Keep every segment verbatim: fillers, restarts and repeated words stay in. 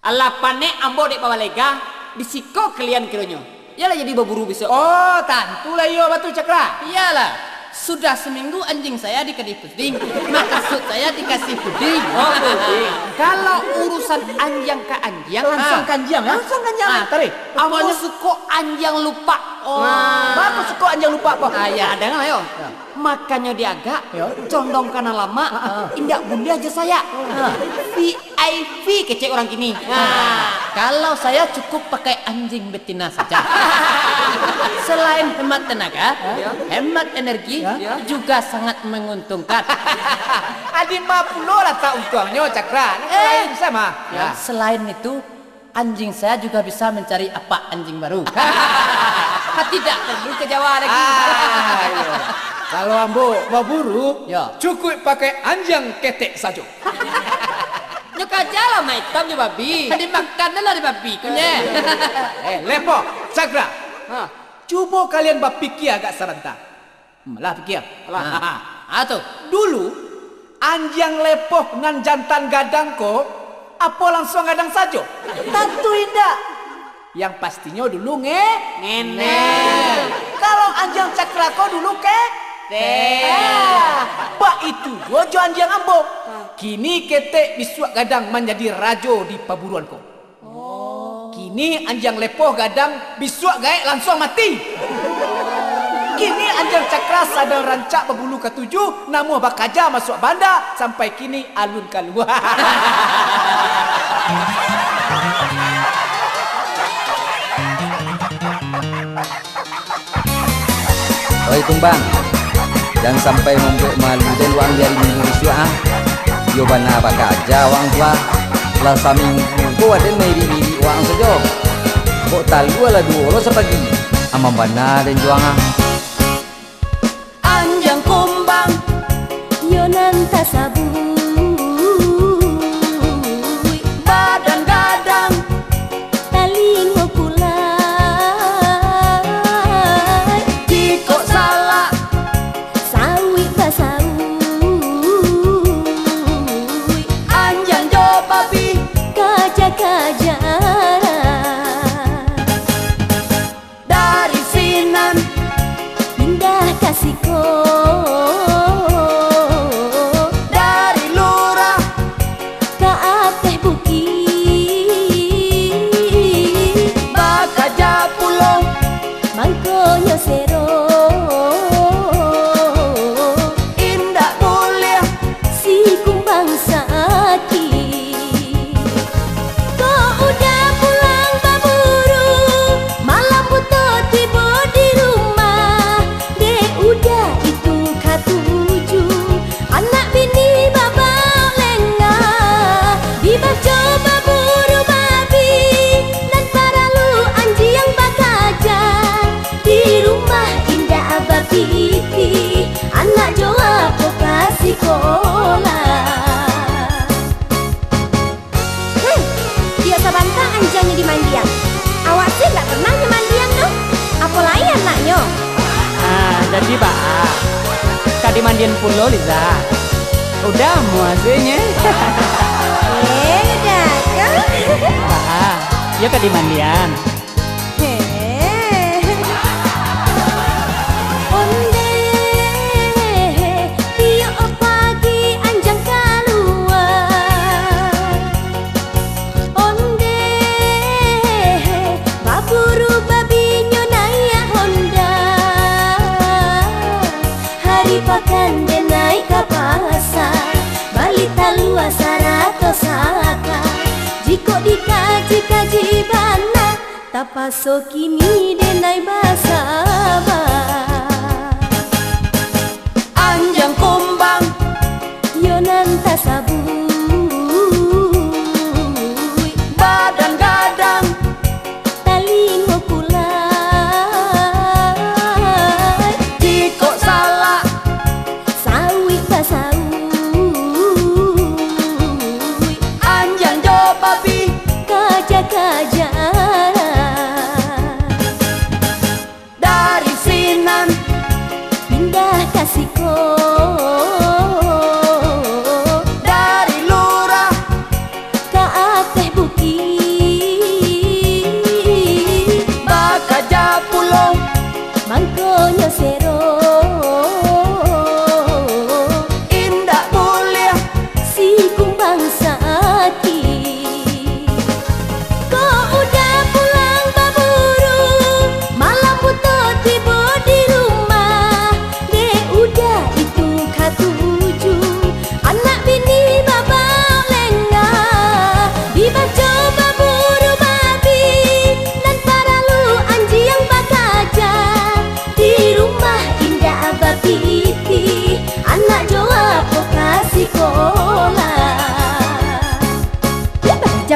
Alah panek ambo dek babalega, di siko kalian kironyo. Iyolah jadi baburu bisuak. Oh, tantulah iyo, batua Cakra. Iyolah, sudah seminggu anjing saya dikasih puding, makasud saya dikasih puding. Oh, puding. Kalau urusan anjiang ka anjiang, langsung ka anjiang, ya? Langsung ka anjiang. Ah, tarik. Ambo suko anjiang lupak. Oh. Bagus suko anjiang lupak, Pak. Ah, ya, dengar, ayo. Ya. Makanyo diagak, condong ka nan lamak, indak buliah jo sayak. V I P kecek urang kini. Kalau saya cukup pakai anjing betina saja. Selain hemat tenaga, hemat energi, juga sangat menguntungkan. Adi ma pulo latak untuangnyo, Cakra? Nan lain bisa mah. Selain itu, anjing saya juga bisa mencari apak anjing baru. Tidak perlu ke Jawa lagi. Ah, iyo. Kalau ambo baburu, cukuik pakai anjiang ketek sajo. Nyo kajalah mak itam jo babi. Dimakan lah dek babi ko, nyeh. Eh, Lepoh, Cakra. Cubo kalian bapikia agak sabanta. Hmm, lah pikia. Alah. Ah, tu. Dulu, anjiang Lepoh nan jantan gadang ko, apo lansuang gadang sajo? Tantu indak. Yang pastinyo dulu nge-, ngenel. Kalau anjiang Cakra ko dulu ke-, tek. Ah, baitu juo jo anjiang ambo. Kini ketek bisuak gadang manjadi rajo di paburuan ko. Oh. Kini anjiang Lepoh gadang, bisuak gaek lansuang mati. Kini anjiang Cakra sadang rancak babulu katuju, namuah bakaja masuak banda, sampai kini alun kalua. Oi Kumbang, jan sampai mambuek malu den waang di ari Minggu bisuak, ah. Iyo bana bakaja waang tu, ah. Lah saminggu ko waden mairik-irik waang sajo. Kok talua lah duo lo sapagi. Amang bana den jo waang, ah. Anjiang Kumbang, iyo nan tasabuik, badan gadang, talingo pulai. Jikok salak, sauik basauik, anjiang jo babi, kaja-kaja. Dari sinan pindah ka siko, dari lurah ka ateh bukik, bakaja pulo mangkonyo sero, indak buliah si Kumbang sakik. Kok Uda pulang baburu, malam buto tibo di rumah. Dek Uda itu katuju, anak bini babaok lengah. Dibaco baburu babi, nan paralu anjiang bakaja. Di rumah indak bapitih, anak jo apo ka sikolah. Hmm, iyo sabanta anjiangnyo dimandian. Awak se ndak pernah nyo mandian doh. Apo lai anaknyo? Ah, jadi baa? Ka dimandian pulo, Liza? Uda amuah se nyo. Eh, Uda, kau. Baa, iyo ka dimandian? Heh. Ondeh, tiok pagi anjiang kalua. Ondeh, baburu babinyo naiak honda. Hari pakan den naiak ka pasa, bali talua sarato saka. Jikok dikaji-kaji bana, tapaso kini den ai basaba. Anjiang Kumbang, iyo nan tasabuik, badan gadang, talingo pulai. Jikok salak, sauik basauik, anjiang jo babi, kaja-kaja. Dari sinan pindah ka siko, dari lurah ka ateh bukik.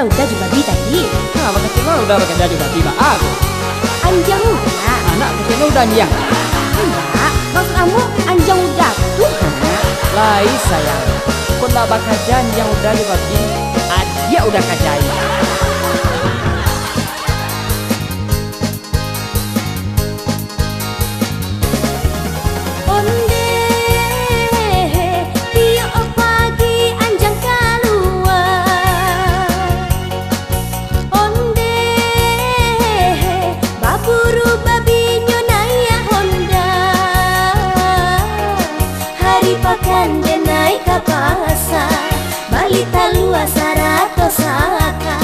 Uda jo babi tadi. Ha, bakasiang lo uda bakasiang jo babi, baa ko? Anjiang uda. Anak kasiang lo uda anjiang. Indak, maksud ambo anjiang uda tu, ha. Lai sayang, kok ndak bakaja anjiang uda jo babi, adiak uda kajai. Ondeh, tiok pagi anjiang kalua. Ondeh, baburu babinyo naiak honda. Hari pakan den naiak ka pasa, bali talua sarato saka.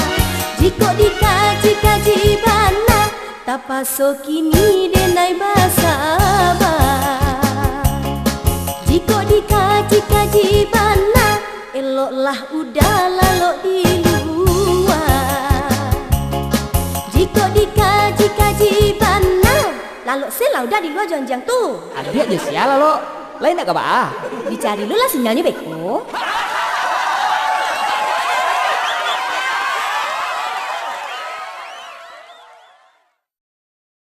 Jikok dikaji-kaji bana, tapaso kini den naiak basaba. Jikok dikaji-kaji bana, eloklah uda lalok di lua. Jikok dikaji-kaji bana, lalok se lah uda di lua jo anjiang tu. Adiak jo sia lalok, lai ndak ka baa? Dicari lu lah sinyalnyo beko.